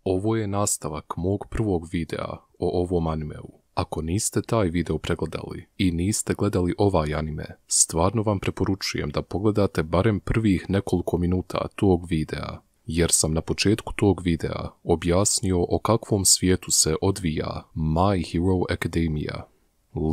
Ovo je nastavak mog prvog videa o ovom animeu. Ako niste taj video pregledali i niste gledali ovaj anime, stvarno vam preporučujem da pogledate barem prvih nekoliko minuta tog videa, jer sam na početku tog videa objasnio o kakvom svijetu se odvija My Hero Academia.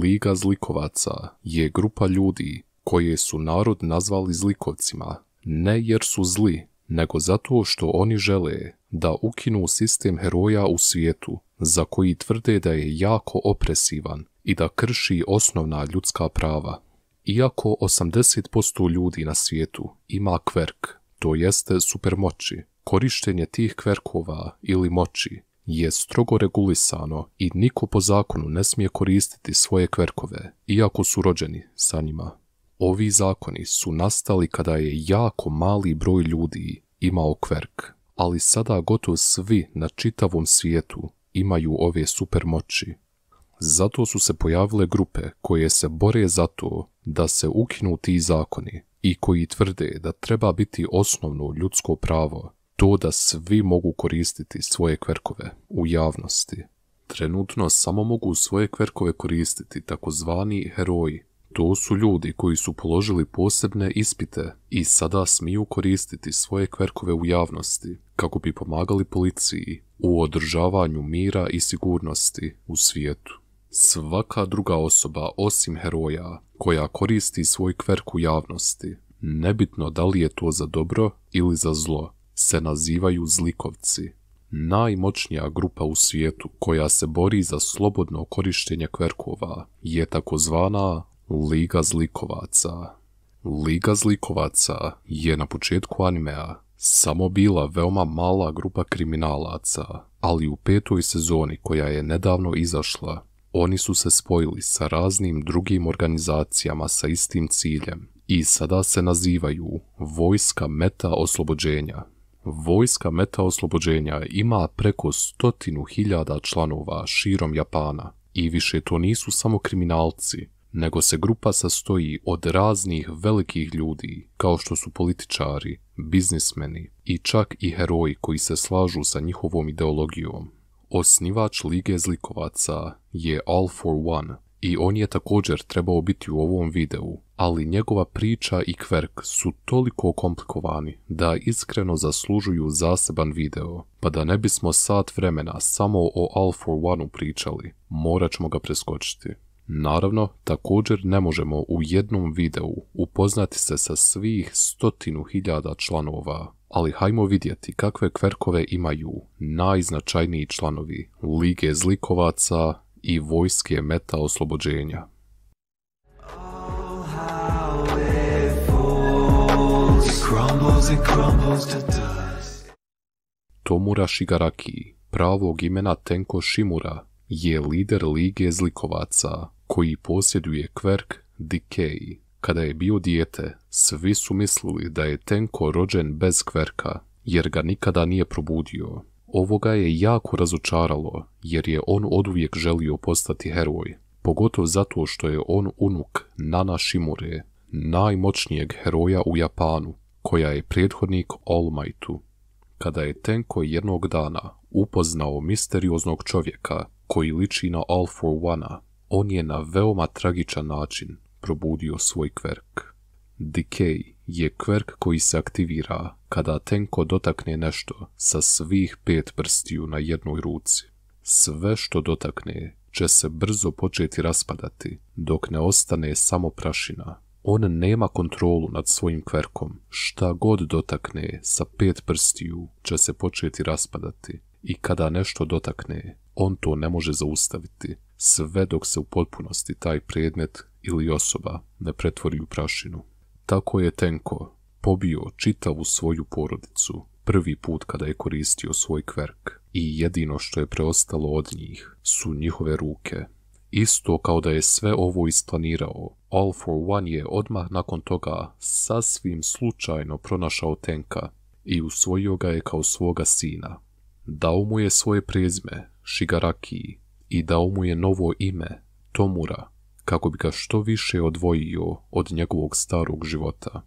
Liga zlikovaca je grupa ljudi koje su narod nazvali zlikovcima, ne jer su zli, nego zato što oni žele da ukinu sistem heroja u svijetu, za koji tvrde da je jako opresivan i da krši osnovna ljudska prava. Iako 80% ljudi na svijetu ima kverk, to jeste supermoći, korištenje tih kverkova ili moći je strogo regulisano i niko po zakonu ne smije koristiti svoje kverkove, iako su rođeni sa njima. Ovi zakoni su nastali kada je jako mali broj ljudi imao kverk, ali sada gotovo svi na čitavom svijetu imaju ove supermoći. Zato su se pojavile grupe koje se bore za to da se ukinu ti zakoni i koji tvrde da treba biti osnovno ljudsko pravo to da svi mogu koristiti svoje kverkove u javnosti. Trenutno samo mogu svoje kverkove koristiti takozvani heroji. To su ljudi koji su položili posebne ispite i sada smiju koristiti svoje kverkove u javnosti kako bi pomagali policiji u održavanju mira i sigurnosti u svijetu. Svaka druga osoba osim heroja koja koristi svoj kverk u javnosti, nebitno da li je to za dobro ili za zlo, se nazivaju zlikovci. Najmoćnija grupa u svijetu koja se bori za slobodno korištenje kverkova je takozvana Liga zlikovaca. Liga zlikovaca je na početku animea samo bila veoma mala grupa kriminalaca, ali u 5. sezoni koja je nedavno izašla, oni su se spojili sa raznim drugim organizacijama sa istim ciljem i sada se nazivaju Vojska Meta Oslobođenja. Vojska Meta Oslobođenja ima preko 100.000 članova širom Japana i više to nisu samo kriminalci, nego se grupa sastoji od raznih velikih ljudi, kao što su političari, biznismeni i čak i heroji koji se slažu sa njihovom ideologijom. Osnivač Lige zlikovaca je All for One i on je također trebao biti u ovom videu, ali njegova priča i kverk su toliko komplikovani da iskreno zaslužuju zaseban video, pa da ne bismo sat vremena samo o All for One pričali, morat ćemo ga preskočiti. Naravno, također ne možemo u jednom videu upoznati se sa svih 100.000 članova, ali hajmo vidjeti kakve kverkove imaju najznačajniji članovi Lige zlikovaca i Vojske Meta Oslobođenja. Tomura Shigaraki, pravog imena Tenko Shimura, je lider Lige zlikovaca koji posjeduje kverk Decay. Kada je bio dijete, svi su mislili da je Tenko rođen bez kverka, jer ga nikada nije probudio. Ovo ga je jako razočaralo, jer je on oduvijek želio postati heroj, pogotovo zato što je on unuk Nana Shimure, najmoćnijeg heroja u Japanu, koja je prethodnik All Mightu. Kada je Tenko jednog dana upoznao misterioznog čovjeka koji liči na All for One-a, on je na veoma tragičan način probudio svoj kverk. Decay je kverk koji se aktivira kada Tenko dotakne nešto sa svih 5 prstiju na jednoj ruci. Sve što dotakne će se brzo početi raspadati dok ne ostane samo prašina. On nema kontrolu nad svojim kverkom. Šta god dotakne sa 5 prstiju će se početi raspadati i kada nešto dotakne, on to ne može zaustaviti, sve dok se u potpunosti taj predmet ili osoba ne pretvori u prašinu. Tako je Tenko pobio čitavu svoju porodicu prvi put kada je koristio svoj kverk i jedino što je preostalo od njih su njihove ruke. Isto kao da je sve ovo isplanirao, All for One je odmah nakon toga sasvim slučajno pronašao Tenka i usvojio ga je kao svoga sina. Dao mu je svoje prezime Shigaraki i dao mu je novo ime Tomura, kako bi ga što više odvojio od njegovog starog života.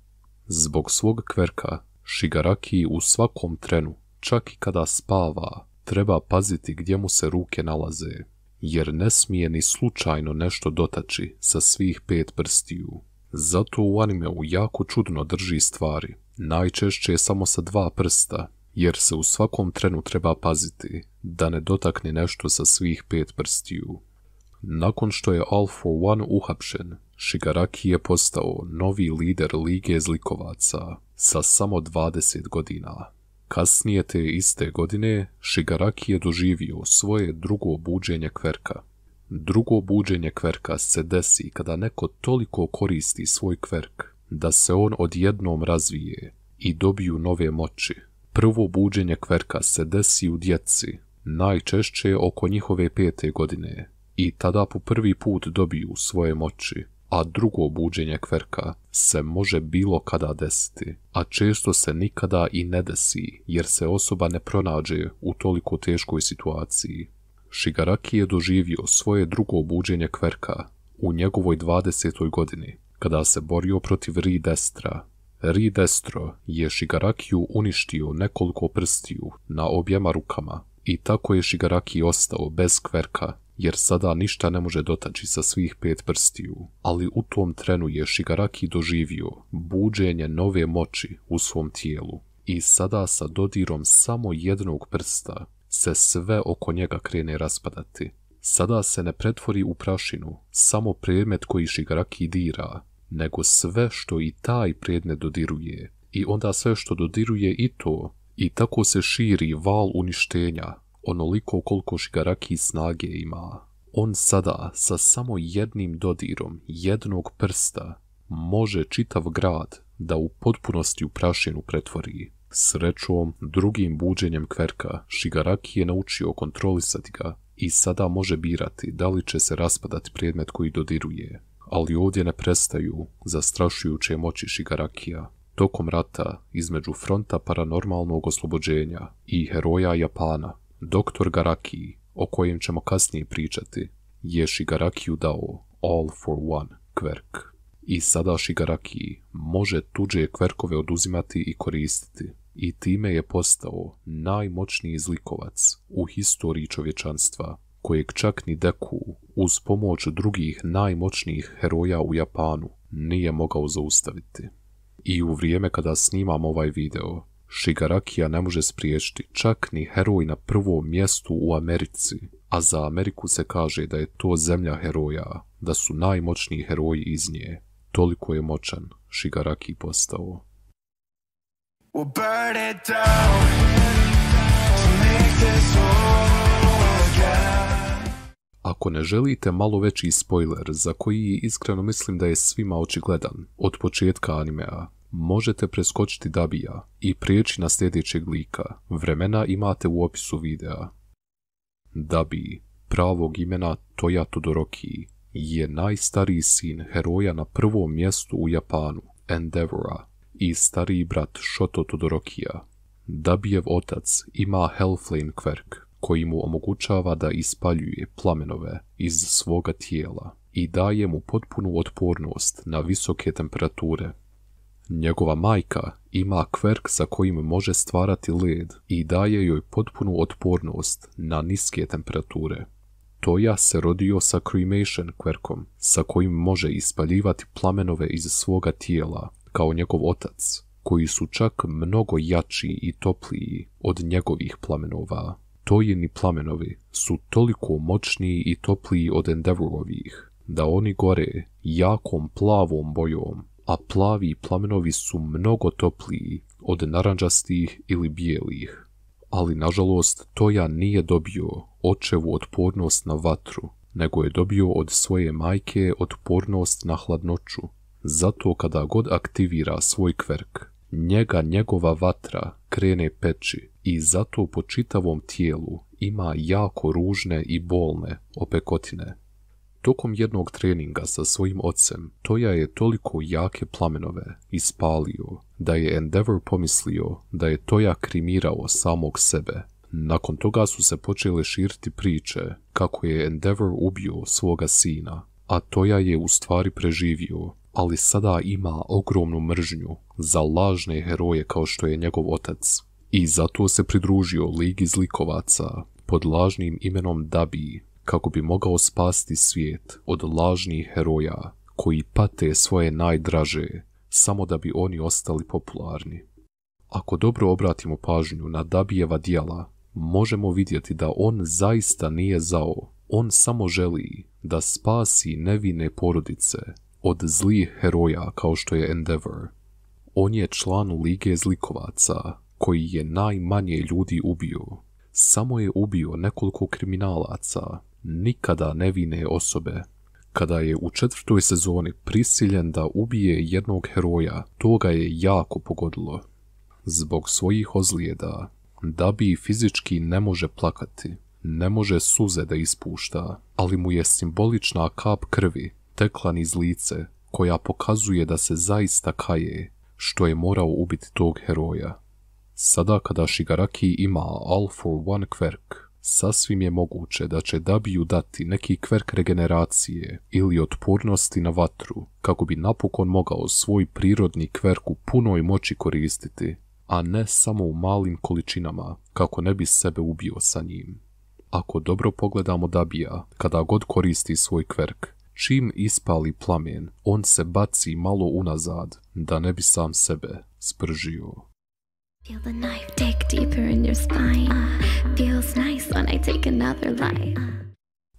Zbog svog kverka, Shigaraki u svakom trenu, čak i kada spava, treba paziti gdje mu se ruke nalaze, jer ne smije ni slučajno nešto dotaći sa svih 5 prstiju. Zato u animeu jako čudno drži stvari, najčešće samo sa 2 prsta, jer se u svakom trenu treba paziti da ne dotakne nešto sa svih 5 prstiju. Nakon što je All for One uhapšen, Shigaraki je postao novi lider Lige zlikovaca sa samo 20 godina. Kasnije te iste godine, Shigaraki je doživio svoje drugo buđenje kverka. Drugo buđenje kverka se desi kada neko toliko koristi svoj kverk da se on odjednom razvije i dobiju nove moći. Prvo buđenje kverka se desi u djeci, najčešće oko njihove 5. godine, i tada po prvi put dobiju svoje moći, a drugo buđenje kverka se može bilo kada desiti, a često se nikada i ne desi jer se osoba ne pronađe u toliko teškoj situaciji. Shigaraki je doživio svoje drugo buđenje kverka u njegovoj 20. godini, kada se borio protiv Ri Destra. Ri Destro je Shigarakiju uništio nekoliko prstiju na objema rukama i tako je Shigaraki ostao bez kverka, jer sada ništa ne može dotaći sa svih 5 prstiju, ali u tom trenu je Shigaraki doživio buđenje nove moći u svom tijelu i sada sa dodirom samo jednog prsta se sve oko njega krene raspadati. Sada se ne pretvori u prašinu samo predmet koji Shigaraki dira, nego sve što i taj predmet dodiruje, i onda sve što dodiruje i to, i tako se širi val uništenja, onoliko koliko Shigaraki snage ima. On sada sa samo jednim dodirom jednog prsta može čitav grad da u potpunosti u prašinu pretvori. Srećom, drugim buđenjem kverka, Shigaraki je naučio kontrolisati ga i sada može birati da li će se raspadati predmet koji dodiruje. Ali ovdje ne prestaju zastrašujuće moći Shigarakija. Tokom rata između fronta paranormalnog oslobođenja i heroja Japana, Dr. Garaki, o kojem ćemo kasnije pričati, je Shigarakiju dao All for One kverk. I sada Shigaraki može tuđe kverkove oduzimati i koristiti, i time je postao najmoćniji zlikovac u historiji čovječanstva, kojeg čak ni Deku, uz pomoć drugih najmoćnijih heroja u Japanu, nije mogao zaustaviti. I u vrijeme kada snimam ovaj video, Shigarakija ne može spriječiti čak ni heroj na prvom mjestu u Americi, a za Ameriku se kaže da je to zemlja heroja, da su najmoćniji heroji iz nje. Toliko je moćan Shigaraki postao. We'll burn it down to make this whole again. Ako ne želite malo veći spoiler, za koji iskreno mislim da je svima očigledan od početka animea, možete preskočiti Dabija i prijeći na sljedećeg lika. Vremena imate u opisu videa. Dabi, pravog imena Toya Todoroki, je najstariji sin heroja na prvom mjestu u Japanu, Endeavora, i stariji brat Shoto Todorokija. Dabijev otac ima Hellflame kverk, koji mu omogućava da ispaljuje plamenove iz svoga tijela i daje mu potpunu otpornost na visoke temperature. Njegova majka ima kverk sa kojim može stvarati led i daje joj potpunu otpornost na niske temperature. Toya se rodio sa Cremation kverkom, sa kojim može ispaljivati plamenove iz svoga tijela, kao njegov otac, koji su čak mnogo jači i topliji od njegovih plamenova. Toyini plamenovi su toliko moćniji i topliji od Endeavorovih, da oni gore jakom plavom bojom, a plavi plamenovi su mnogo topliji od narandžastih ili bijelih. Ali nažalost Toya nije dobio očevu otpornost na vatru, nego je dobio od svoje majke otpornost na hladnoću. Zato kada god aktivira svoj kverk, njegova vatra krene peći i zato po čitavom tijelu ima jako ružne i bolne opekotine. Tokom jednog treninga sa svojim ocem, Toya je toliko jake plamenove ispalio da je Endeavor pomislio da je Toya krimirao samog sebe. Nakon toga su se počele širiti priče kako je Endeavor ubio svoga sina, a Toya je u stvari preživio, ali sada ima ogromnu mržnju za lažne heroje kao što je njegov otac. I zato se pridružio Ligi zlikovaca pod lažnim imenom Dabi, kako bi mogao spasti svijet od lažnih heroja koji pate svoje najdraže samo da bi oni ostali popularni. Ako dobro obratimo pažnju na Dabijeva djela, možemo vidjeti da on zaista nije zao. On samo želi da spasi nevine porodice od zlih heroja kao što je Endeavor. On je član Lige zlikovaca koji je najmanje ljudi ubio. Samo je ubio nekoliko kriminalaca, nikada nevine osobe. Kada je u 4. sezoni prisiljen da ubije jednog heroja, to ga je jako pogodilo. Zbog svojih ozlijeda, Dabi fizički ne može plakati, ne može suze da ispušta, ali mu je simbolična kap krvi tekla niz lice koja pokazuje da se zaista kaje što je morao ubiti tog heroja. Sada kada Shigaraki ima All for One kverk, sasvim je moguće da će Dabiju dati neki kverk regeneracije ili otpornosti na vatru kako bi napokon mogao svoj prirodni kverk u punoj moći koristiti, a ne samo u malim količinama kako ne bi sebe ubio sa njim. Ako dobro pogledamo Dabija, kada god koristi svoj kverk, čim ispali plamen, on se baci malo unazad da ne bi sam sebe spržio. Feel the knife dig deeper in your spine. Feels nice when I take another life.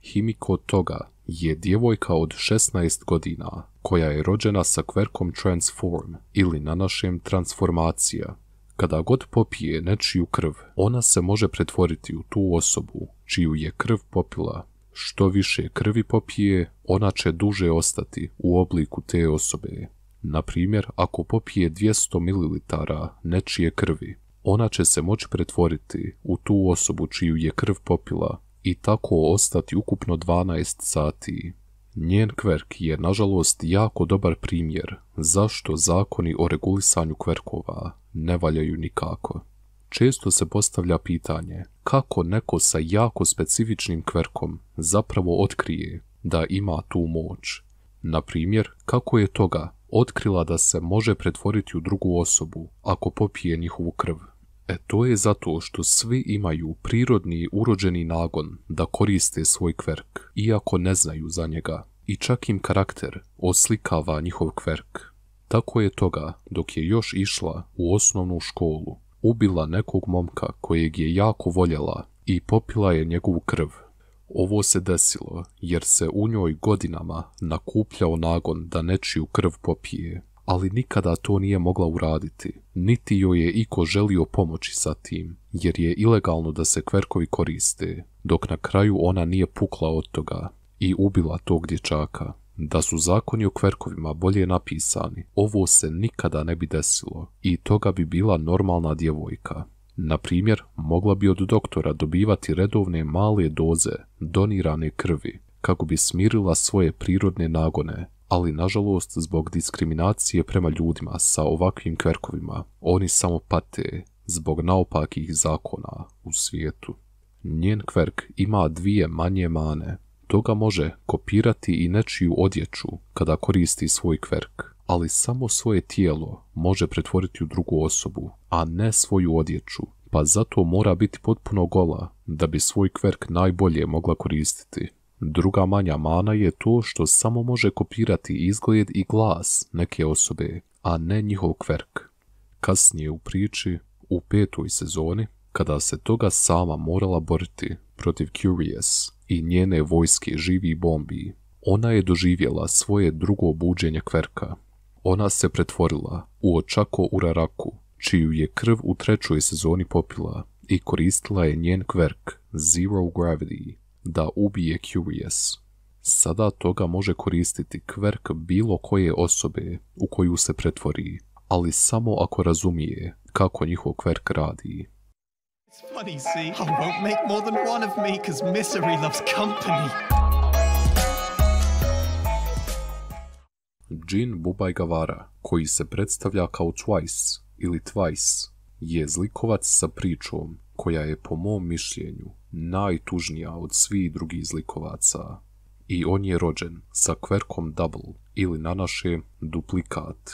Himiko Toga je djevojka od 16 godina koja je rođena sa kverkom Transform ili na našem transformacija. Kada god popije nečiju krv, ona se može pretvoriti u tu osobu čiju je krv popila. Što više krvi popije, ona će duže ostati u obliku te osobe. Na primjer, ako popije 200 ml nečije krvi, ona će se moći pretvoriti u tu osobu čiju je krv popila i tako ostati ukupno 12 sati. Njen kverk je nažalost jako dobar primjer zašto zakoni o regulisanju kverkova ne valjaju nikako. Često se postavlja pitanje kako neko sa jako specifičnim kverkom zapravo otkrije da ima tu moć. Na primjer, kako je Toga otkrila da se može pretvoriti u drugu osobu ako popije njihovu krv. To je zato što svi imaju prirodni urođeni nagon da koriste svoj kverk, iako ne znaju za njega. I čak im karakter oslikava njihov kverk. Tako je Toga, dok je još išla u osnovnu školu, ubila nekog momka kojeg je jako voljela i popila je njegovu krv. Ovo se desilo jer se u njoj godinama nakupljao nagon da nečiju krv popije, ali nikada to nije mogla uraditi, niti joj je iko želio pomoći sa tim, jer je ilegalno da se kverkovi koriste, dok na kraju ona nije pukla od toga i ubila tog dječaka. Da su zakoni o kverkovima bolje napisani, ovo se nikada ne bi desilo i Toga bi bila normalna djevojka. Na primjer, mogla bi od doktora dobivati redovne male doze donirane krvi kako bi smirila svoje prirodne nagone, ali nažalost zbog diskriminacije prema ljudima sa ovakvim kverkovima, oni samo pate zbog naopakih zakona u svijetu. Njen kverk ima dvije manje mane. Toga može kopirati i nečiju odjeću kada koristi svoj kverk, ali samo svoje tijelo može pretvoriti u drugu osobu, a ne svoju odjeću, pa zato mora biti potpuno gola da bi svoj kverk najbolje mogla koristiti. Druga manja mana je to što samo može kopirati izgled i glas neke osobe, a ne njihov kverk. Kasnije u priči, u 5. sezoni, kada se Toga sama morala boriti protiv Curious i njene vojske živih bombi, ona je doživjela svoje drugo buđenje kverka. Ona se pretvorila u Ochako Uraraku, čiju je krv u 3. sezoni popila i koristila je njen kverk Zero Gravity da ubije Curious. Sada Toga može koristiti kverk bilo koje osobe u koju se pretvori, ali samo ako razumije kako njihov kverk radi. It's funny, see? I won't make more than one of me, 'cause misery loves company. Jin Bubaigawa, koji se predstavlja kao Twice ili Twice, je zlikovac sa pričom koja je po mom mišljenju najtužnija od svih drugih zlikovaca. I on je rođen sa kverkom Double ili na naše duplikat.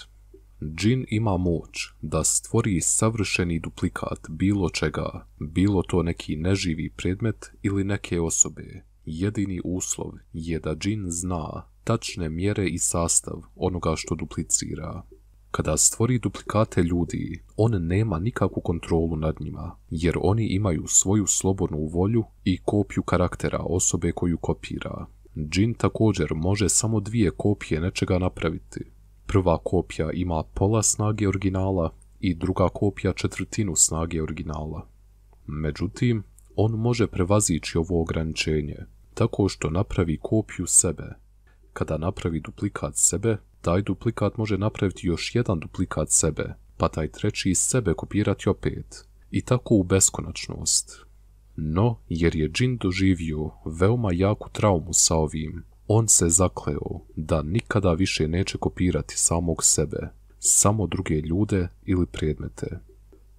Džin ima moć da stvori savršeni duplikat bilo čega, bilo to neki neživi predmet ili neke osobe. Jedini uslov je da džin zna tačne mjere i sastav onoga što duplicira. Kada stvori duplikate ljudi, on nema nikakvu kontrolu nad njima, jer oni imaju svoju slobodnu volju i kopiju karaktera osobe koju kopira. Džin također može samo 2 kopije nečega napraviti. Prva kopija ima pola snage originala i druga kopija 1/4 snage originala. Međutim, on može prevazići ovo ograničenje tako što napravi kopiju sebe. Kada napravi duplikat sebe, taj duplikat može napraviti još jedan duplikat sebe, pa taj treći sebe kopirati opet. I tako u beskonačnost. No, jer je džin doživio veoma jaku traumu sa ovim, on se zakleo da nikada više neće kopirati samog sebe, samo druge ljude ili predmete.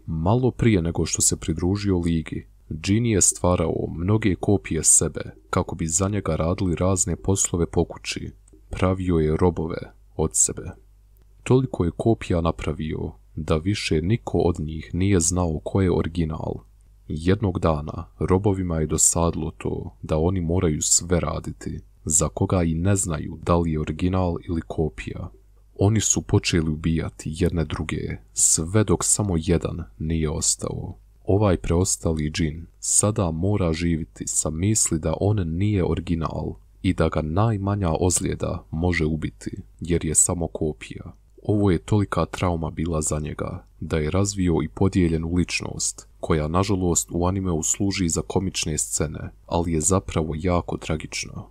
Malo prije nego što se pridružio ligi, džin je stvarao mnoge kopije sebe kako bi za njega radili razne poslove po kući. Pravio je robove od sebe. Toliko je kopija napravio da više niko od njih nije znao ko je original. Jednog dana robovima je dosadilo to da oni moraju sve raditi, za koga i ne znaju da li je original ili kopija. Oni su počeli ubijati jedne druge, sve dok samo jedan nije ostao. Ovaj preostali džin sada mora živjeti sa misli da on nije original i da ga najmanja ozljeda može ubiti, jer je samo kopija. Ovo je tolika trauma bila za njega, da je razvio i podijeljenu ličnost, koja nažalost u animeu služi za komične scene, ali je zapravo jako tragična.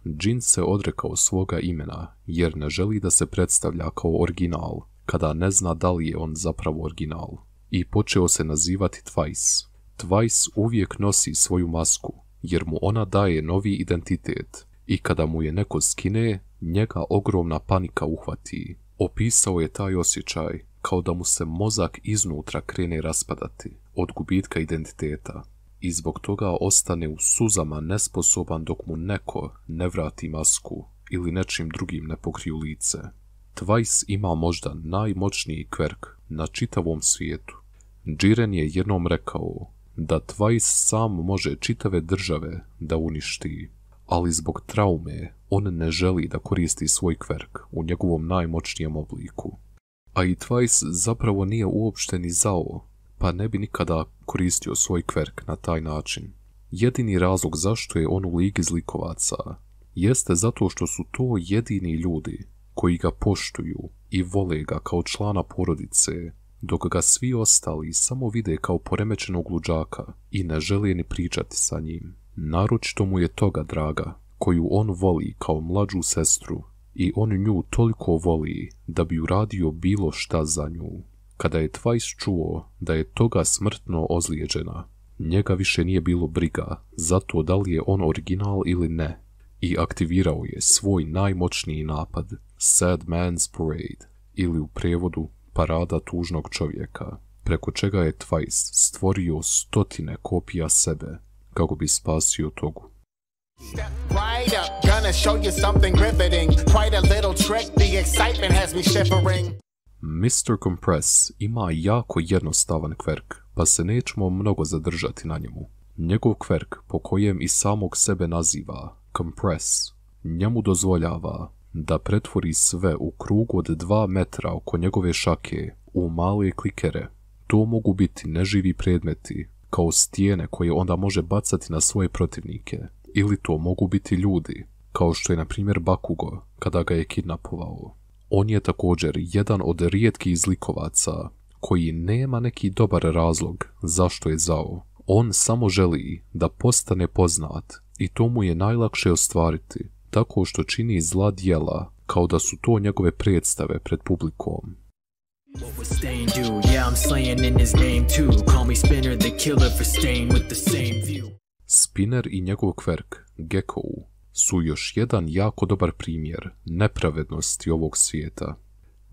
Džin se odrekao svoga imena, jer ne želi da se predstavlja kao original, kada ne zna da li je on zapravo original, i počeo se nazivati Twice. Twice uvijek nosi svoju masku, jer mu ona daje novi identitet, i kada mu je neko skine, njega ogromna panika uhvati. Opisao je taj osjećaj kao da mu se mozak iznutra krene raspadati od gubitka identiteta i zbog toga ostane u suzama nesposoban dok mu neko ne vrati masku ili nečim drugim ne pokriju lice. Twice ima možda najmoćniji kverk na čitavom svijetu. Jiren je jednom rekao da Twice sam može čitave države da uništi, ali zbog traume on ne želi da koristi svoj kverk u njegovom najmoćnijem obliku. A i Twice zapravo nije uopšte ni zao, pa ne bi nikada koristio svoj kverk na taj način. Jedini razlog zašto je on u ligi zlikovaca jeste zato što su to jedini ljudi koji ga poštuju i vole ga kao člana porodice, dok ga svi ostali samo vide kao poremećenog luđaka i ne žele ni pričati sa njim. Naročito mu je toga draga, koju on voli kao mlađu sestru, i on nju toliko voli da bi uradio bilo šta za nju. Kada je Twice čuo da je toga smrtno ozlijeđena, njega više nije bilo briga za to da li je on original ili ne, i aktivirao je svoj najmoćniji napad, Sad Man's Parade, ili u prijevodu Parada tužnog čovjeka, preko čega je Twice stvorio 100 kopija sebe kako bi spasio Togu. Mr. Compress ima jako jednostavan kverk, pa se nećemo mnogo zadržati na njemu. Njegov kverk, po kojem i samog sebe naziva Compress, njemu dozvoljava da pretvori sve u krugu od 2 metra oko njegove šake u male klikere. To mogu biti neživi predmeti, kao stijene koje onda može bacati na svoje protivnike, ili to mogu biti ljudi, kao što je na primjer Bakugo kada ga je kidnapovao. On je također jedan od rijetkih zlikovaca koji nema neki dobar razlog zašto je zao. On samo želi da postane poznat i to mu je najlakše ostvariti tako što čini zla djela kao da su to njegove predstave pred publikom. Spinner i njegov kverk, Gekko, su još jedan jako dobar primjer nepravednosti ovog svijeta.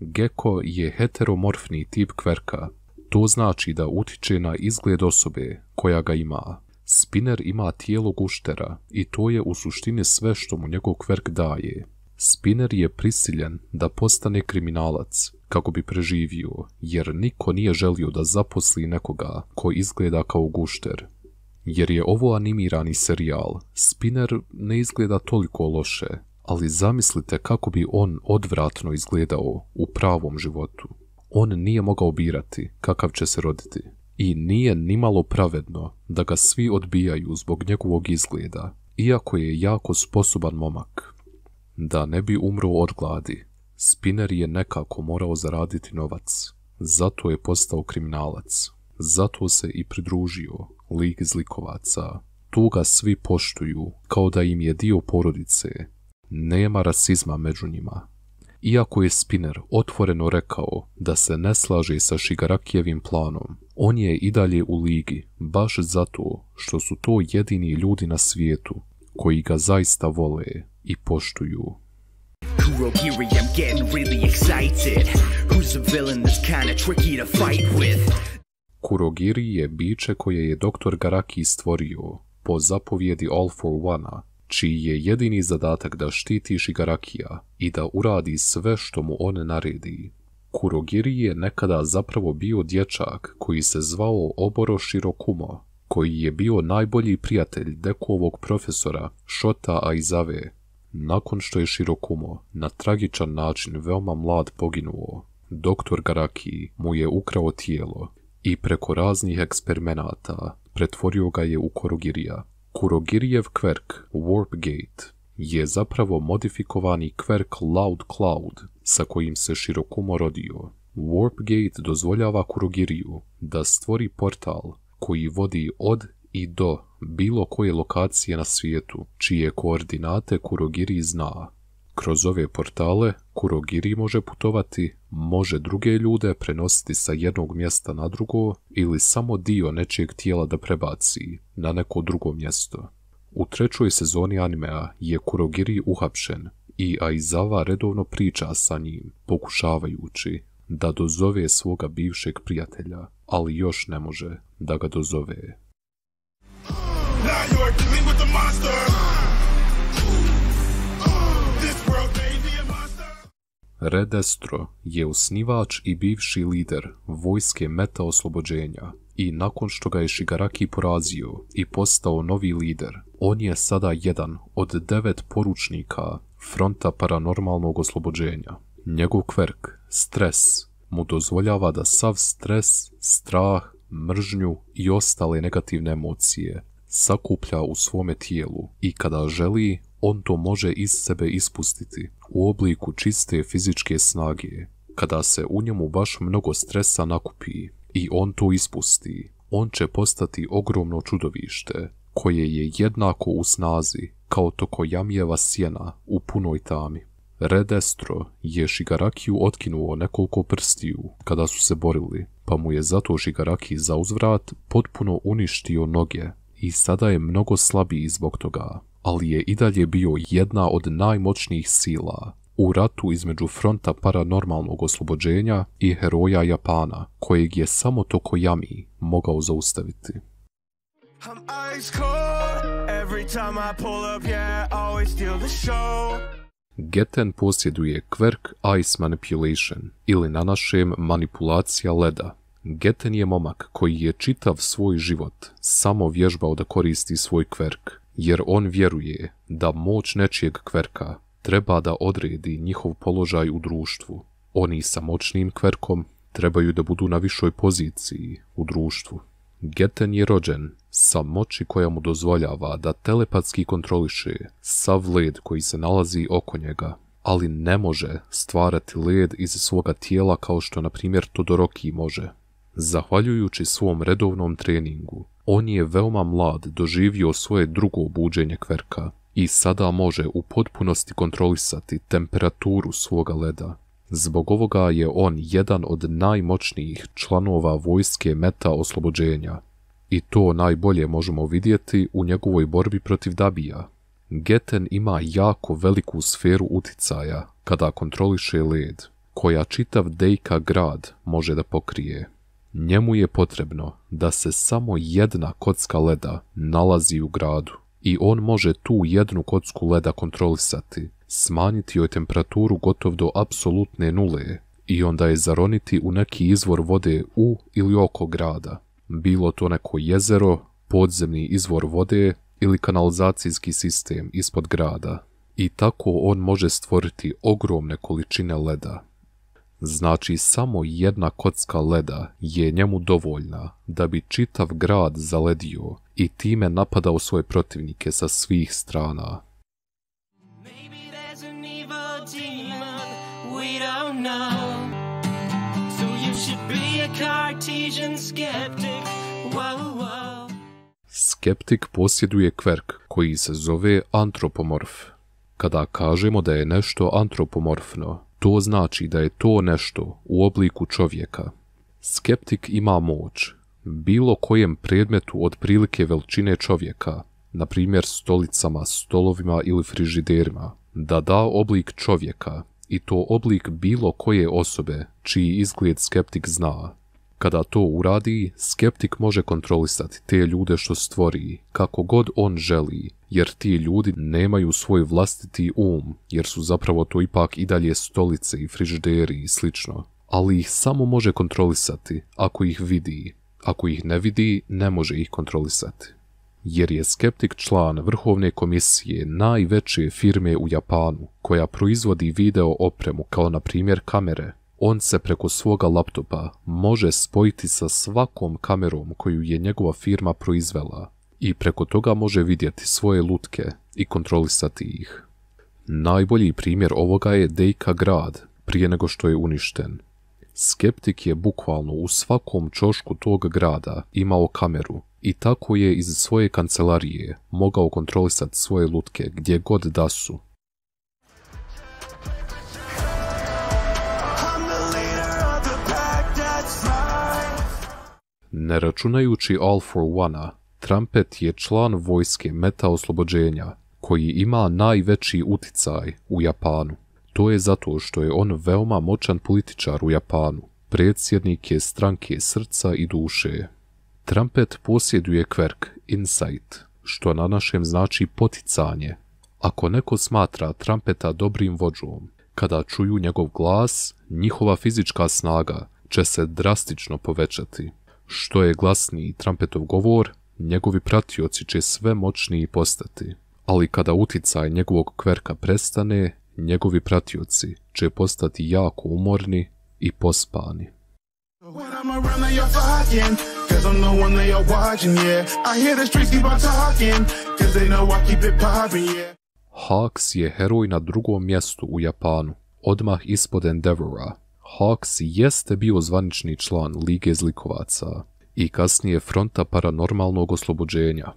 Gekko je heteromorfni tip kverka, to znači da utiče na izgled osobe koja ga ima. Spinner ima tijelo guštera i to je u suštini sve što mu njegov kverk daje. Spinner je prisiljen da postane kriminalac kako bi preživio, jer niko nije želio da zaposli nekoga ko izgleda kao gušter. Jer je ovo animirani serijal, Spinner ne izgleda toliko loše, ali zamislite kako bi on odvratno izgledao u pravom životu. On nije mogao birati kakav će se roditi. I nije nimalo pravedno da ga svi odbijaju zbog njegovog izgleda, iako je jako sposoban momak. Da ne bi umro od gladi, Spinner je nekako morao zaraditi novac. Zato je postao kriminalac. Zato se i pridružio Ligi zlikovaca. Tu ga svi poštuju kao da im je dio porodice. Nema rasizma među njima. Iako je Spinner otvoreno rekao da se ne slaže sa Shigarakijevim planom, on je i dalje u Ligi baš zato što su to jedini ljudi na svijetu koji ga zaista vole i poštuju. Kurogiri, I'm getting really excited. Who's a villain that's kinda tricky to fight with? Kurogiri je biće koje je Dr. Garaki stvorio po zapovjedi All for One-a, čiji je jedini zadatak da štiti Shigarakija i da uradi sve što mu on naredi. Kurogiri je nekada zapravo bio dječak koji se zvao Oboro Shirokumo, koji je bio najbolji prijatelj Dekuovog profesora Shota Aizawe. Nakon što je Shirokumo na tragičan način veoma mlad poginuo, Dr. Garaki mu je ukrao tijelo i preko raznih eksperimenata pretvorio ga je u Kurogirija. Kurogirijev kverk Warp Gate je zapravo modifikovani kverk Loud Cloud sa kojim se Shirokumo rodio. Warp Gate dozvoljava Kurogiriju da stvori portal koji vodi od i do bilo koje lokacije na svijetu, čije koordinate Kurogiri zna. Kroz ove portale Kurogiri može putovati, može druge ljude prenositi sa jednog mjesta na drugo ili samo dio nečijeg tijela da prebaci na neko drugo mjesto. U 3. sezoni animea je Kurogiri uhapšen i Aizawa redovno priča sa njim, pokušavajući da dozove svoga bivšeg prijatelja, ali još ne može da ga dozove. Now you're dealing with the monster. This world made me a monster. Red Destro je osnivač i bivši lider vojske Meta oslobođenja i nakon što ga je Shigaraki porazio i postao novi lider, on je sada jedan od 9 poručnika fronta paranormalnog oslobođenja. Njegov kverk, stres, mu dozvoljava da sav stres, strah, mržnju i ostale negativne emocije sakuplja u svome tijelu i kada želi, on to može iz sebe ispustiti u obliku čiste fizičke snage. Kada se u njemu baš mnogo stresa nakupi i on to ispusti, on će postati ogromno čudovište koje je jednako u snazi kao Tokoyamijeva sjena u punoj tami. Red Destro je Shigarakiju otkinuo nekoliko prstiju kada su se borili, pa mu je zato Shigaraki za uzvrat potpuno uništio noge i sada je mnogo slabiji zbog toga, ali je i dalje bio jedna od najmoćnijih sila u ratu između fronta paranormalnog oslobođenja i heroja Japana, kojeg je samo Tokoyami mogao zaustaviti. I'm ice cold. Every time I pull up, yeah, I always steal the show. Geten posjeduje kverk Ice Manipulation, ili na našem manipulacija leda. Geten je momak koji je čitav svoj život samo vježbao da koristi svoj kverk, jer on vjeruje da moć nečijeg kverka treba da odredi njihov položaj u društvu. Oni sa moćnim kverkom trebaju da budu na višoj poziciji u društvu. Geten je rođen sa moći koja mu dozvoljava da telepatski kontroliše sav led koji se nalazi oko njega, ali ne može stvarati led iz svoga tijela kao što na primjer Todoroki može. Zahvaljujući svom redovnom treningu, on je veoma mlad doživio svoje drugo buđenje kverka i sada može u potpunosti kontrolisati temperaturu svoga leda. Zbog ovoga je on jedan od najmoćnijih članova vojske Meta oslobođenja. I to najbolje možemo vidjeti u njegovoj borbi protiv Dabija. Geten ima jako veliku sferu uticaja kada kontroliše led, koja čitav Deika grad može da pokrije. Njemu je potrebno da se samo jedna kocka leda nalazi u gradu i on može tu jednu kocku leda kontrolisati, smanjiti joj temperaturu gotov do apsolutne nule i onda je zaroniti u neki izvor vode u ili oko grada. Bilo to neko jezero, podzemni izvor vode ili kanalizacijski sistem ispod grada. I tako on može stvoriti ogromne količine leda. Znači samo jedna kocka leda je njemu dovoljna da bi čitav grad zaledio i time napadao svoje protivnike sa svih strana. Skeptik posjeduje kverk koji se zove antropomorf. Kada kažemo da je nešto antropomorfno, to znači da je to nešto u obliku čovjeka. Skeptik ima moć, bilo kojem predmetu otprilike veličine čovjeka, na primjer stolicama, stolovima ili frižiderima, da da oblik čovjeka, i to oblik bilo koje osobe čiji izgled skeptik zna. Kada to uradi, skeptik može kontrolisati te ljude što stvori, kako god on želi, jer ti ljudi nemaju svoj vlastiti jer su zapravo to ipak i dalje stolice i frižideri i slično. Ali ih samo može kontrolisati ako ih vidi. Ako ih ne vidi, ne može ih kontrolisati. Jer je skeptik član vrhovne komisije najveće firme u Japanu, koja proizvodi video opremu kao na primjer kamere. On se preko svoga laptopa može spojiti sa svakom kamerom koju je njegova firma proizvela i preko toga može vidjeti svoje lutke i kontrolisati ih. Najbolji primjer ovoga je Deika grad prije nego što je uništen. Skeptik je bukvalno u svakom ćošku tog grada imao kameru i tako je iz svoje kancelarije mogao kontrolisati svoje lutke gdje god da su. Ne računajući All for One-a, Trumpet je član vojske Meta oslobođenja, koji ima najveći uticaj u Japanu. To je zato što je on veoma moćan političar u Japanu. Predsjednik je stranke srca i duše. Trumpet posjeduje kverk Insight, što na našem znači poticanje. Ako neko smatra Trumpeta dobrim vođom, kada čuju njegov glas, njihova fizička snaga će se drastično povećati. Što je glasniji Trumpetov govor, njegovi pratioci će sve moćniji postati. Ali kada uticaj njegovog kverka prestane, njegovi pratioci će postati jako umorni i pospani. Hawks je heroj na drugom mjestu u Japanu, odmah ispod Endeavora. Hawks jeste bio zvanični član Lige zlikovaca i kasnije fronta paranormalnog oslobođenja.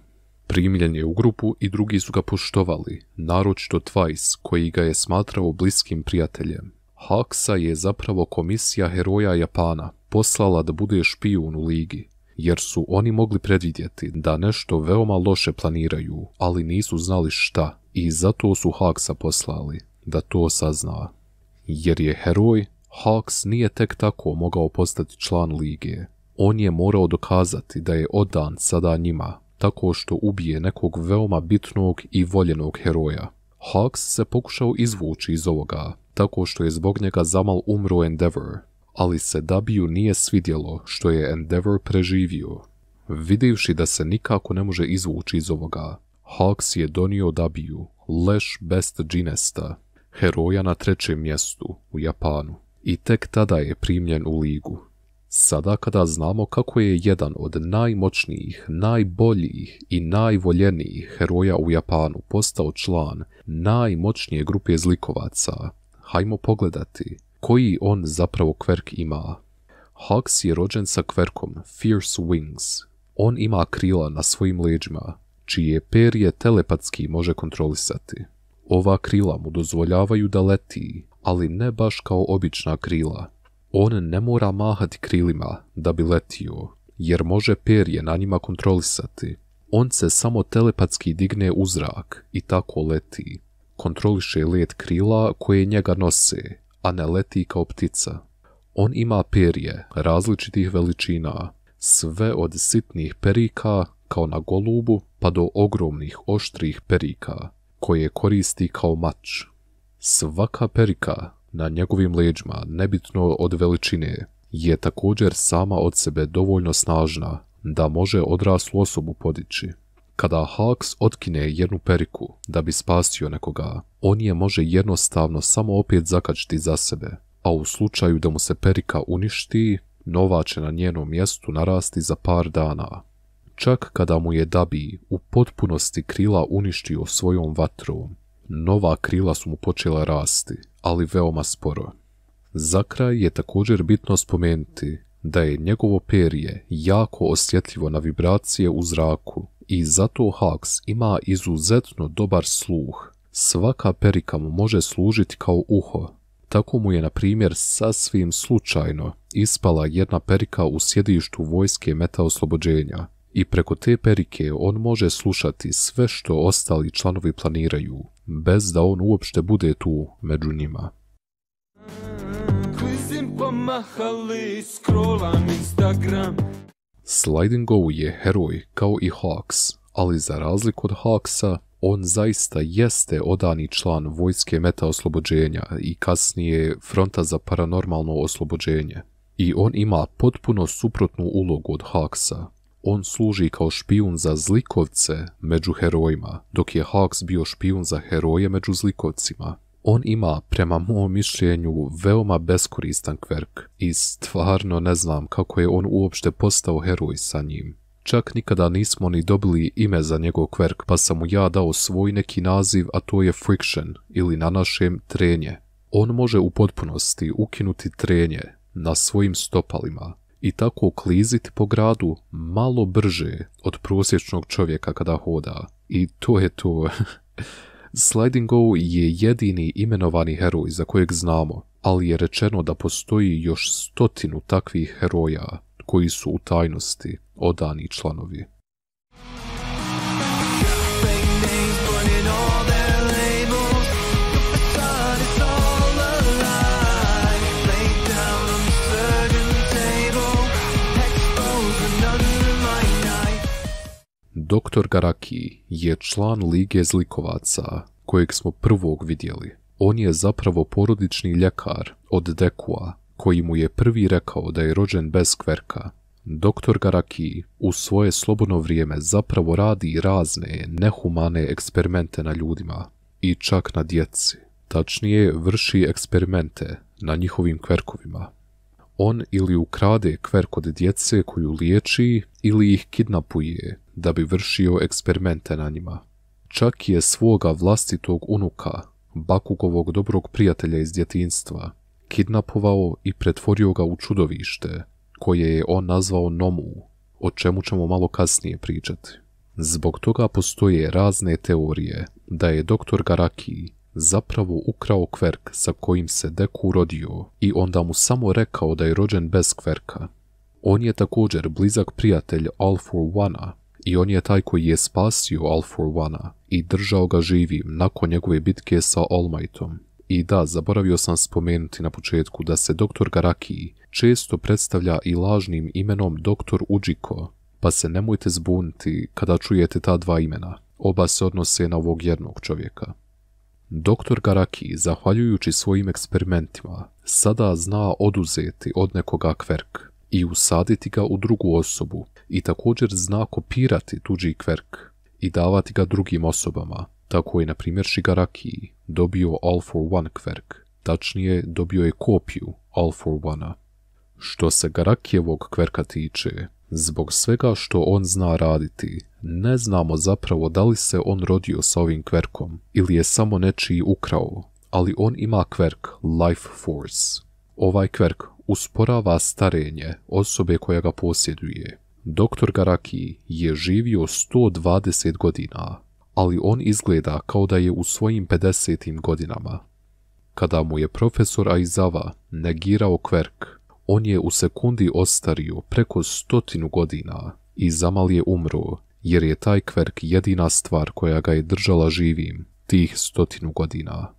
Primljen je u grupu i drugi su ga poštovali, naročito Twice, koji ga je smatrao bliskim prijateljem. Hawksa je zapravo komisija heroja Japana poslala da bude špijun u ligi, jer su oni mogli predvidjeti da nešto veoma loše planiraju, ali nisu znali šta, i zato su Hawksa poslali, da to sazna. Jer je heroj, Hawks nije tek tako mogao postati član lige. On je morao dokazati da je odan sada njima, tako što ubije nekog veoma bitnog i voljenog heroja. Hawks se pokušao izvući iz ovoga, tako što je zbog njega zamal umro Endeavor, ali se W nije svidjelo što je Endeavor preživio. Vidjevši da se nikako ne može izvući iz ovoga, Hawks je donio W, leš Best Jeanesta, heroja na 3. mjestu u Japanu, i tek tada je primljen u ligu. Sada kada znamo kako je jedan od najmoćnijih, najboljih i najvoljenijih heroja u Japanu postao član najmoćnije grupe zlikovaca, hajmo pogledati koji on zapravo kverk ima. Hawks je rođen sa kverkom Fierce Wings. On ima krila na svojim leđima, čije perje telepatski može kontrolisati. Ova krila mu dozvoljavaju da leti, ali ne baš kao obična krila. On ne mora mahati krilima da bi letio, jer može perje na njima kontrolisati. On se samo telepatski digne u zrak i tako leti. Kontroliše let krila koje njega nose, a ne leti kao ptica. On ima perje različitih veličina, sve od sitnih perika kao na golubu pa do ogromnih oštrih perika koje koristi kao mač. Svaka perika na njegovim leđima, nebitno od veličine, je također sama od sebe dovoljno snažna da može odraslu osobu podići. Kada Hawks otkine jednu periku da bi spasio nekoga, on je može jednostavno samo opet zakačiti za sebe, a u slučaju da mu se perika uništi, nova će na njenom mjestu narasti za par dana. Čak kada mu je Dabi u potpunosti krila uništio svojom vatrom, nova krila su mu počela rasti, ali veoma sporo. Za kraj je također bitno spomenuti da je njegovo perje jako osjetljivo na vibracije u zraku i zato Hawks ima izuzetno dobar sluh. Svaka perika mu može služiti kao uho. Tako mu je, na primjer, sasvim slučajno ispala jedna perika u sjedištu vojske Meta oslobođenja i preko te perike on može slušati sve što ostali članovi planiraju, bez da on uopšte bude tu među njima. Sliding Go je heroj kao i Hawks, ali za razliku od Hawksa, on zaista jeste odani član vojske Meta oslobođenja i kasnije fronta za paranormalno oslobođenje. I on ima potpuno suprotnu ulogu od Hawksa. On služi kao špijun za zlikovce među herojima, dok je Hawks bio špijun za heroje među zlikovcima. On ima, prema mom mišljenju, veoma beskoristan kverk i stvarno ne znam kako je on uopšte postao heroj sa njim. Čak nikada nismo ni dobili ime za njegov kverk, pa sam mu ja dao svoj neki naziv, a to je friction, ili na našem trenje. On može u potpunosti ukinuti trenje na svojim stopalima i tako kliziti po gradu malo brže od prosječnog čovjeka kada hoda. I to je to. Sliding Go je jedini imenovani heroj za kojeg znamo, ali je rečeno da postoji još 100 takvih heroja koji su u tajnosti odani članovi. Dr. Garaki je član Lige zlikovaca, kojeg smo prvog vidjeli. On je zapravo porodični ljekar od Dekua, koji mu je prvi rekao da je rođen bez kverka. Dr. Garaki u svoje slobodno vrijeme zapravo radi razne nehumane eksperimente na ljudima i čak na djeci. Tačnije, vrši eksperimente na njihovim kverkovima. On ili ukrade kverk od djece koju liječi ili ih kidnapuje da bi vršio eksperimente na njima. Čak je svoga vlastitog unuka, Bakugovog dobrog prijatelja iz djetinjstva, kidnapovao i pretvorio ga u čudovište, koje je on nazvao Nomu, o čemu ćemo malo kasnije pričati. Zbog toga postoje razne teorije da je dr. Garaki zapravo ukrao kverk sa kojim se Deku rodio i onda mu samo rekao da je rođen bez kverka. On je također blizak prijatelj All for One-a i on je taj koji je spasio All for One-a i držao ga živim nakon njegove bitke sa All Mightom. I da, zaboravio sam spomenuti na početku da se dr. Garaki često predstavlja i lažnim imenom dr. Ujiko, pa se nemojte zbuniti kada čujete ta dva imena. Oba se odnose na ovog jednog čovjeka. Dr. Garaki, zahvaljujući svojim eksperimentima, sada zna oduzeti od nekoga kverk i usaditi ga u drugu osobu i također zna kopirati tuđi kverk i davati ga drugim osobama. Tako je, na primjer, Shigaraki dobio All for One kverk, tačnije dobio je kopiju All for One-a. Što se Garakijevog kverka tiče, zbog svega što on zna raditi, ne znamo zapravo da li se on rodio sa ovim kverkom ili je samo nečiji ukrao, ali on ima kverk Life Force. Ovaj kverk usporava starenje osobe koja ga posjeduje. Dr. Garaki je živio 120 godina, ali on izgleda kao da je u svojim 50. godinama. Kada mu je profesor Aizawa negirao kverk, on je u sekundi ostario preko 100 godina i zamal je umro, jer je taj kverk jedina stvar koja ga je držala živim tih 100 godina.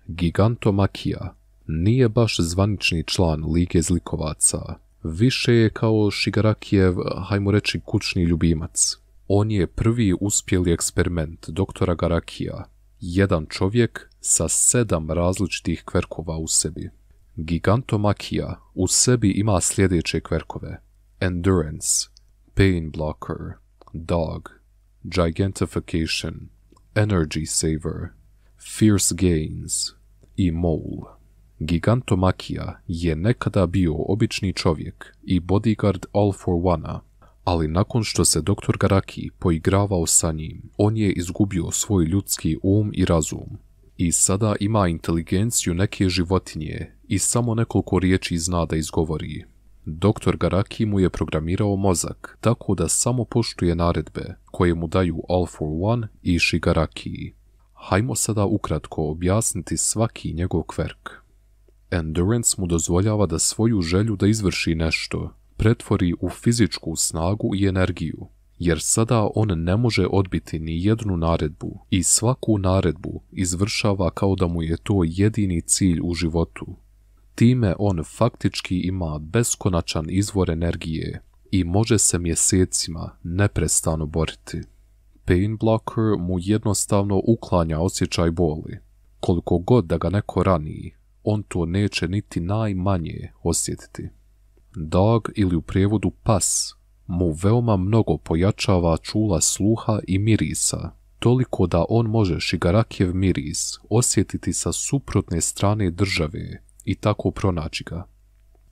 Gigantomachia nije baš zvanični član Lige zlikovaca, više je kao Shigarakijev, hajmo reći, kućni ljubimac. On je prvi uspjeli eksperiment doktora Garakija. Jedan čovjek sa 7 različitih kverkova u sebi. Gigantomachia u sebi ima sljedeće kverkove: Endurance, Pain Blocker, Dog, Gigantification, Energy Saver, Fierce Gains i Mole. Gigantomachia je nekada bio obični čovjek i bodyguard All for One-a, ali nakon što se dr. Garaki poigravao sa njim, on je izgubio svoj ljudski i razum. I sada ima inteligenciju neke životinje i samo nekoliko riječi zna da izgovori. Dr. Garaki mu je programirao mozak tako da samo poštuje naredbe koje mu daju All for One i Shigaraki. Hajmo sada ukratko objasniti svaki njegov kverk. Endurance mu dozvoljava da svoju želju da izvrši nešto pretvori u fizičku snagu i energiju, jer sada on ne može odbiti ni jednu naredbu i svaku naredbu izvršava kao da mu je to jedini cilj u životu. Time on faktički ima beskonačan izvor energije i može se mjesecima neprestano boriti. Pain Blocker mu jednostavno uklanja osjećaj boli. Koliko god da ga neko rani, on to neće niti najmanje osjetiti. Dog, ili u prijevodu pas, mu veoma mnogo pojačava čula sluha i mirisa, toliko da on može Shigarakijev miris osjetiti sa suprotne strane države i tako pronaći ga.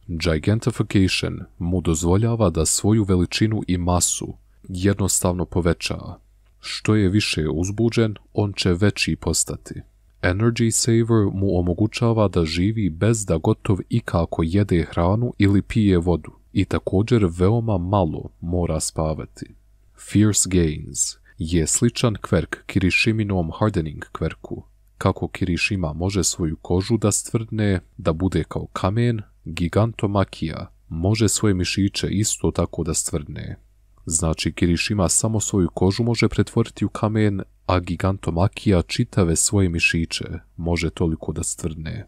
Gigantification mu dozvoljava da svoju veličinu i masu jednostavno poveća. Što je više uzbuđen, on će veći postati. Energy Saver mu omogućava da živi bez da gotov ikako jede hranu ili pije vodu i također veoma malo mora spavati. Fierce Gains je sličan kverk Kirishiminom Hardening kverku. Kako Kirishima može svoju kožu da stvrdne, da bude kao kamen, Gigantomachia može svoje mišiće isto tako da stvrdne. Znači Kirishima samo svoju kožu može pretvoriti u kamen, a Gigantomachia čitave svoje mišiće može toliko da stvrdne.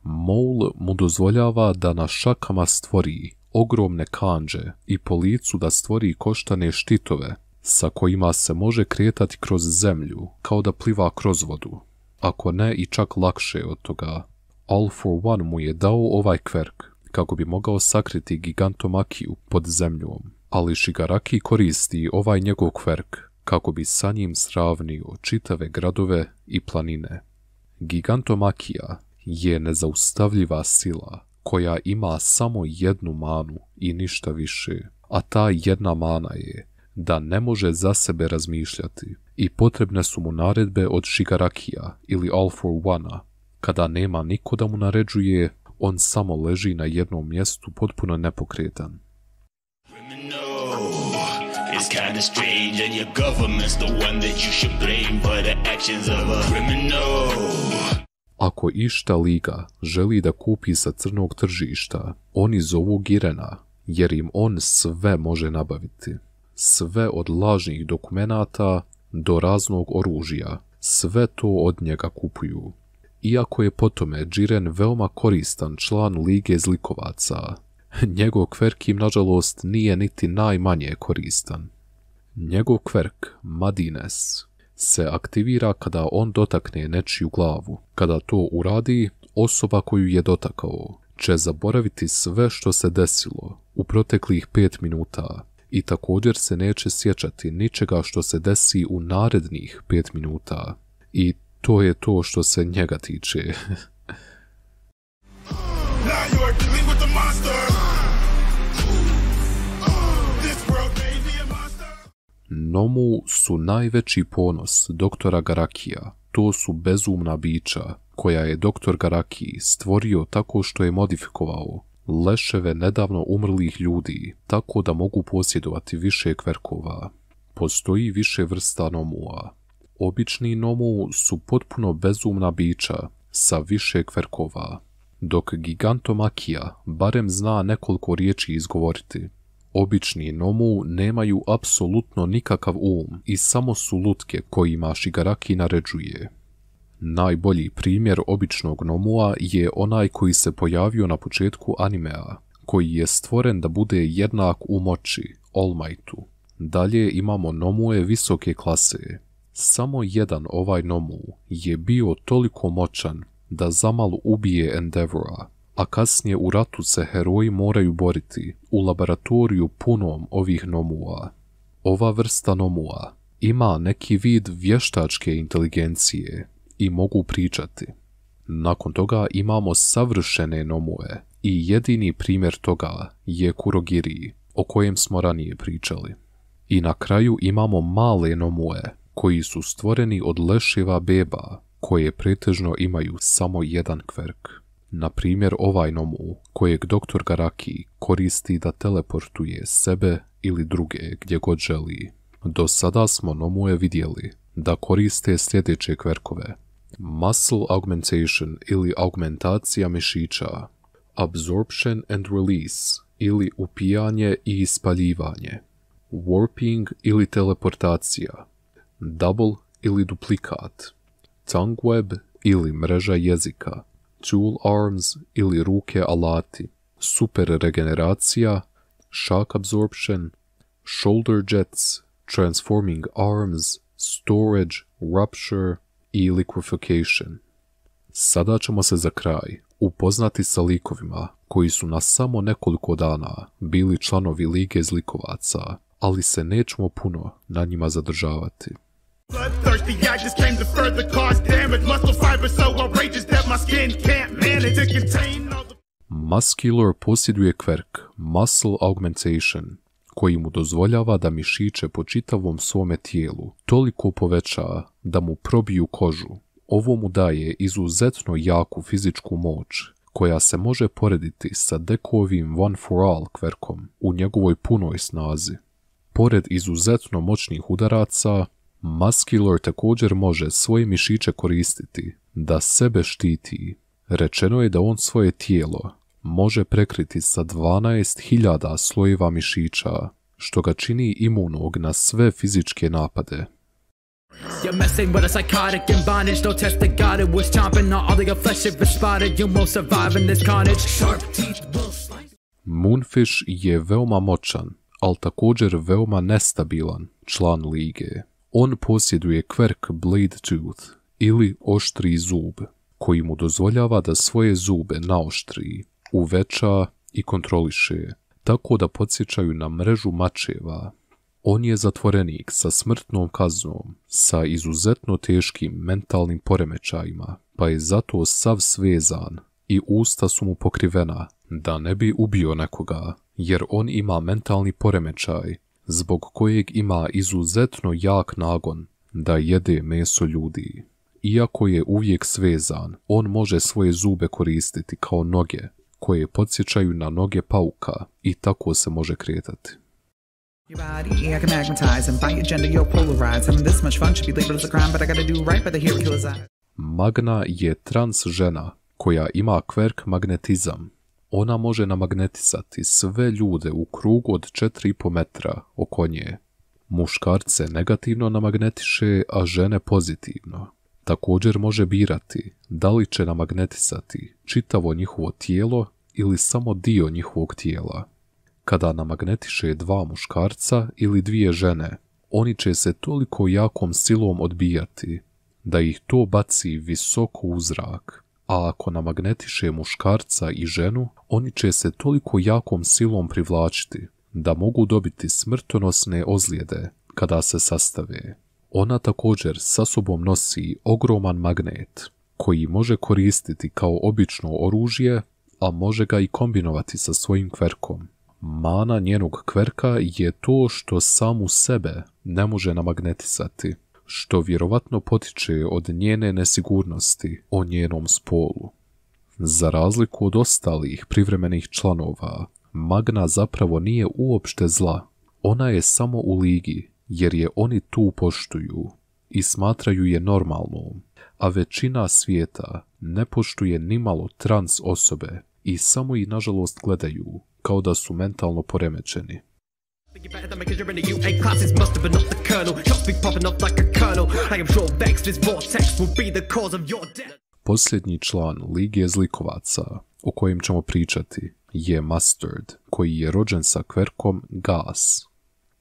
Mole mu dozvoljava da na šakama stvori ogromne kandže i po licu da stvori koštane štitove sa kojima se može kretati kroz zemlju kao da pliva kroz vodu. Ako ne i čak lakše od toga. All for One mu je dao ovaj kverk kako bi mogao sakriti Gigantomachiju pod zemljom, ali Shigaraki koristi ovaj njegov kverk kako bi sa njim sravnio čitave gradove i planine. Gigantomachia je nezaustavljiva sila koja ima samo jednu manu i ništa više, a ta jedna mana je da ne može za sebe razmišljati i potrebne su mu naredbe od Shigarakija ili All for One-a. Kada nema niko da mu naređuje, on samo leži na jednom mjestu potpuno nepokretan. It's kinda strange and your government's the one that you should blame for the actions of a criminal. Ako išta liga želi da kupi sa crnog tržišta, oni zovu Girena, jer im on sve može nabaviti. Sve od lažnih dokumenata do raznog oružja, sve to od njega kupuju. Iako je po tome Jiren veoma koristan član Lige zlikovaca, njegov kverk im nažalost nije niti najmanje koristan. Njegov kverk, Madines, se aktivira kada on dotakne nečiju glavu. Kada to uradi, osoba koju je dotakao će zaboraviti sve što se desilo u proteklih 5 minuta i također se neće sjećati ničega što se desi u narednih 5 minuta. I to je to što se njega tiče. Nomu su najveći ponos doktora Garakija. To su bezumna bića koja je doktor Garaki stvorio tako što je modifikovao leševe nedavno umrlih ljudi tako da mogu posjedovati više kverkova. Postoji više vrsta nomua. Obični nomu su potpuno bezumna bića sa više kverkova, dok Gigantomachia barem zna nekoliko riječi izgovoriti. Obični nomu nemaju apsolutno nikakav i samo su lutke kojima Shigaraki naređuje. Najbolji primjer običnog nomua je onaj koji se pojavio na početku animea, koji je stvoren da bude jednak u moći, All Mightu. Dalje imamo nomue visoke klase. Samo jedan ovaj nomu je bio toliko moćan da zamalo ubije Endeavora, a kasnije u ratu se heroji moraju boriti u laboratoriju punom ovih nomua. Ova vrsta nomua ima neki vid vještačke inteligencije i mogu pričati. Nakon toga imamo savršene nomue i jedini primjer toga je Kurogiri, o kojem smo ranije pričali. I na kraju imamo male nomue koji su stvoreni od leševa beba koje pretežno imaju samo jedan kverk. Na primjer ovaj nomu kojeg dr. Garaki koristi da teleportuje sebe ili druge gdje god želi. Do sada smo nomue vidjeli da koriste sljedeće kverkove: muscle augmentation ili augmentacija mišića, absorption and release ili upijanje i ispaljivanje, warping ili teleportacija, double ili duplikat, tongue web ili mreža jezika, tool arms ili ruke alati, super regeneracija, shock absorption, shoulder jets, transforming arms, storage, rupture i liquefaction. Sada ćemo se za kraj upoznati sa likovima koji su na samo nekoliko dana bili članovi Lige zlikovaca, ali se nećemo puno na njima zadržavati. Bloodthirsty, I just came to further cause damage. Muscle fiber so outrageous that my skin can't manage to contain all the... Muscular posjeduje kverk muscle augmentation, koji mu dozvoljava da mišiće po čitavom svome tijelu toliko poveća da mu probiju kožu. Ovo mu daje izuzetno jaku fizičku moć, koja se može porediti sa Dekovim One for All kverkom u njegovoj punoj snazi. Pored izuzetno moćnih udaraca, Muscular također može svoje mišiće koristiti da sebe štiti. Rečeno je da on svoje tijelo može prekriti sa 12.000 slojeva mišića, što ga čini imunog na sve fizičke napade. You're messing with a psychotic in bondage. No test that got it was chomping on all of your flesh if it's spotted. You won't survive in this carnage. Sharp teeth will slice. Moonfish je veoma moćan, ali također veoma nestabilan član lige. On posjeduje kverk Blade Tooth ili oštri zub, koji mu dozvoljava da svoje zube naoštri, uveća i kontroliše, tako da podsjećaju na mrežu mačeva. On je zatvorenik sa smrtnom kaznom, sa izuzetno teškim mentalnim poremećajima, pa je zato sav svezan i usta su mu pokrivena da ne bi ubio nekoga, jer on ima mentalni poremećaj zbog kojeg ima izuzetno jak nagon da jede meso ljudi. Iako je uvijek svezan, on može svoje zube koristiti kao noge, koje podsjećaju na noge pauka i tako se može kretati. Your body, I can magnetize and by your gender you're polarized. Having this much fun should be labeled as a crime, but I gotta do right by the hero killer's eye. Magna je trans žena koja ima kverk magnetizam. Ona može namagnetisati sve ljude u krugu od 4,5 metra oko nje. Muškarce negativno namagnetiše, a žene pozitivno. Također može birati da li će namagnetisati čitavo njihovo tijelo ili samo dio njihovog tijela. Kada namagnetiše 2 muškarca ili 2 žene, oni će se toliko jakom silom odbijati da ih to baci visoko u zrak. A ako namagnetiše muškarca i ženu, oni će se toliko jakom silom privlačiti da mogu dobiti smrtonosne ozljede kada se sastave. Ona također sa sobom nosi ogroman magnet koji može koristiti kao obično oružje, a može ga i kombinovati sa svojim kverkom. Mana njenog kverka je to što samu sebe ne može namagnetisati, što vjerovatno potiče od njene nesigurnosti o njenom spolu. Za razliku od ostalih privremenih članova, Magna zapravo nije uopšte zla. Ona je samo u ligi, jer je oni tu poštuju i smatraju je normalnom, a većina svijeta ne poštuje nimalo trans osobe i samo ih nažalost gledaju kao da su mentalno poremećeni. Posljednji član Lige zlikovaca o kojem ćemo pričati je Mustard, koji je rođen sa kverkom Gas.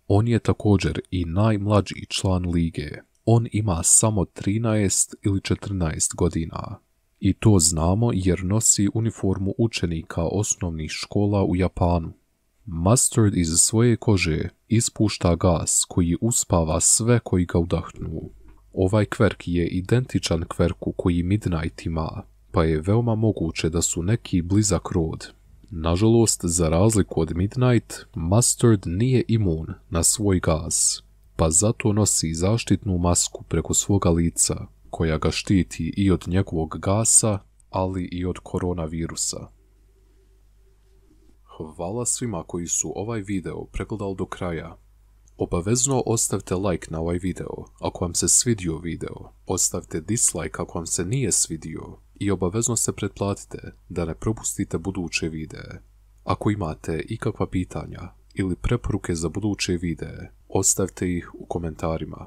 On je također i najmlađi član lige. On ima samo 13 ili 14 godina. I to znamo jer nosi uniformu učenika osnovnih škola u Japanu. Mustard iz svoje kože ispušta gas koji uspava sve koji ga udahnu. Ovaj kverk je identičan kverku koji Midnight ima, pa je veoma moguće da su neki blizak rod. Nažalost, za razliku od Midnight, Mustard nije imun na svoj gas, pa zato nosi zaštitnu masku preko svoga lica, koja ga štiti i od njegovog gasa, ali i od koronavirusa. Hvala svima koji su ovaj video pregledali do kraja. Obavezno ostavite like na ovaj video ako vam se svidio video, ostavite dislike ako vam se nije svidio i obavezno se pretplatite da ne propustite buduće videe. Ako imate ikakva pitanja ili preporuke za buduće videe, ostavite ih u komentarima.